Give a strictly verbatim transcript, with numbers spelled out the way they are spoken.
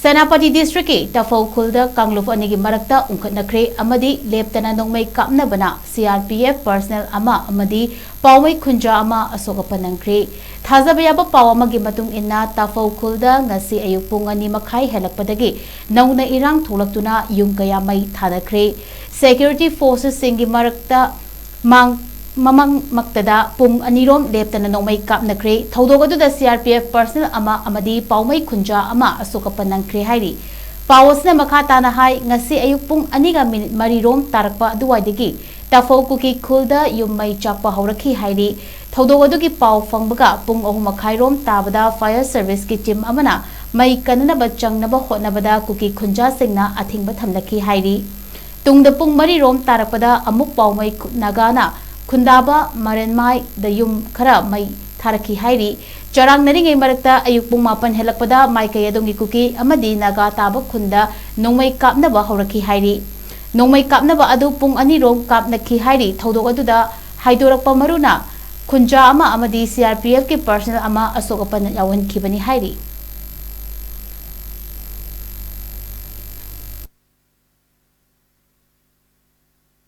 ꯁꯦꯅꯥꯄꯇꯤ ꯗꯤꯁꯇ꯭ꯔꯤꯛꯀꯤ ꯇꯐꯧ ꯈꯨꯜꯗ ꯀꯥꯡꯂꯨꯞ ꯑꯅꯤꯒꯤ ꯃꯔꯛꯇ ꯎꯪꯈꯠꯅꯈ꯭ꯔꯦ ꯑꯃꯗꯤ ꯂꯦꯞꯇꯅ ꯅꯣꯡꯃꯩ ꯀꯥꯞꯅꯕꯅ C R P F personal ꯑꯃ ꯑꯃꯗꯤ ꯄꯥꯎꯃꯩ ꯈꯨꯟꯖꯥ ꯑꯃ ꯑꯁꯣꯛ ꯑꯄꯟ ꯅꯪꯈ꯭ꯔꯦ꯫ ꯊꯥꯖꯕ ꯌꯥꯕ ꯄꯥꯎ ꯑꯃꯒꯤ ꯃꯇꯨꯡ ꯏꯟꯅ ꯇꯐꯧ ꯈꯨꯜꯗ ꯉꯁꯤ ꯑꯌꯨꯛ ꯄꯨꯡ ꯑꯅꯤ ꯃꯈꯥꯏ ꯍꯦꯜꯂꯛꯄꯗꯒꯤ ꯅꯧꯅ ꯏꯔꯥꯡ ꯊꯣꯛꯂꯛꯇꯨꯅ ꯌꯨꯝ ꯀꯌꯥ ꯃꯩ ꯊꯥꯅꯈ꯭ꯔꯦ꯫ ꯁꯦꯀ꯭ꯌꯨꯔꯤꯇꯤ ꯐꯣꯔꯁꯁꯤꯡꯒꯤ ꯃꯔꯛꯇ ꯃꯥꯡ ꯃꯃꯥꯡꯃꯛꯇꯗ ꯄꯨꯡ ꯑꯅꯤꯔꯣꯝ ꯂꯦꯞꯇꯅ ꯅꯣꯡꯃꯩ ꯀꯥꯞꯅꯈ꯭ꯔꯦ꯫ ꯊꯧꯗꯣꯛ ꯑꯗꯨꯗ C R P F personal ꯑꯃ ꯑꯃꯗꯤ ꯄꯥꯎꯃꯩ ꯈꯨꯟꯖꯥ ꯑꯃ ꯑꯁꯣꯛ ꯑꯄꯟ ꯅꯪꯈ꯭ꯔꯦ ꯍꯥꯏꯔꯤ꯫ ꯄꯥꯎ ꯑꯁꯤꯅ ꯃꯈꯥ ꯇꯥꯅ ꯍꯥꯏ, ꯉꯁꯤ ꯑꯌꯨꯛ ꯄꯨꯡ ꯑꯅꯤꯒ ꯃꯤꯅꯤꯠ ꯃꯔꯤꯔꯣꯝ ꯇꯥꯔꯛꯄ ꯑꯗꯨꯋꯥꯏꯗꯒꯤ ꯇꯐꯧ ꯀꯨꯀꯤ ꯈꯨꯜꯗ ꯌꯨꯝ ꯃꯩ ꯆꯥꯛꯄ ꯍꯧꯔꯛꯈꯤ ꯍꯥꯏꯔꯤ꯫ ꯊꯧꯗꯣꯛ ꯑꯗꯨꯒꯤ ꯄꯥꯎ ꯐꯪꯕꯒ ꯄꯨꯡ ꯑꯍꯨꯝ ꯃꯈꯥꯏꯔꯣꯝ ꯇꯥꯕꯗ ꯐꯥꯌꯔ ꯁꯔꯚꯤꯁꯀꯤ ꯇꯤꯝ ꯑꯃꯅ ꯃꯩ ꯀꯟꯅꯅꯕ ꯆꯪꯅꯕ ꯍꯣꯠꯅꯕꯗ ꯀꯨꯀꯤ ꯈꯨꯟꯖꯥꯁꯤꯡꯅ ꯑꯊꯤꯡꯕ ꯊꯝꯂꯛꯈꯤ ꯍꯥꯏꯔꯤ꯫ ꯇꯨꯡꯗ ꯄꯨꯡ ꯃꯔꯤꯔꯣꯝ ꯇꯥꯔꯛꯄꯗ ꯑꯃꯨꯛ ꯄꯥꯎꯃꯩ ꯈꯨ-, ꯅꯥꯒꯥꯅ ꯈꯨꯟꯗꯥꯕ ꯃꯔꯦꯟꯃꯥꯏꯗ ꯌꯨꯝ ꯈꯔ ꯃꯩ ꯊꯥꯔꯛꯈꯤ ꯍꯥꯏꯔꯤ꯫ ꯆꯔꯥꯡꯅꯔꯤꯉꯩ ꯃꯔꯛꯇ ꯑꯌꯨꯛ ꯄꯨꯡ ꯃꯥꯄꯟ ꯍꯦꯜꯂꯛꯄꯗ ꯃꯥꯏꯀꯩ ꯑꯗꯣꯝꯒꯤ ꯀꯨꯀꯤ ꯑꯃꯗꯤ ꯅꯥꯒꯥ ꯇꯥꯕ ꯈꯨꯟꯗ ꯅꯣꯡꯃꯩ ꯀꯥꯞꯅꯕ ꯍꯧꯔꯛꯈꯤ ꯍꯥꯏꯔꯤ꯫ ꯅꯣꯡꯃꯩ ꯀꯥꯞꯅꯕ ꯑꯗꯨ ꯄꯨꯡ ꯑꯅꯤꯔꯣꯝ ꯀꯥꯞꯅꯈꯤ ꯍꯥꯏꯔꯤ꯫ ꯊꯧꯗꯣꯛ ꯑꯗꯨꯗ ꯍꯥꯏꯗꯣꯔꯛꯄ ꯃꯔꯨꯅ ꯈꯨꯟꯖꯥ ꯑꯃ ꯑꯃꯗꯤ ꯁꯤ ꯑꯥꯔ ꯄꯤ ꯑꯦꯐꯀꯤ ꯄꯔꯁꯅꯦꯜ ꯑꯃ ꯑꯁꯣꯛ ꯑꯄꯟ ꯌꯥꯎꯍꯟꯈꯤꯕꯅꯤ ꯍꯥꯏꯔꯤ꯫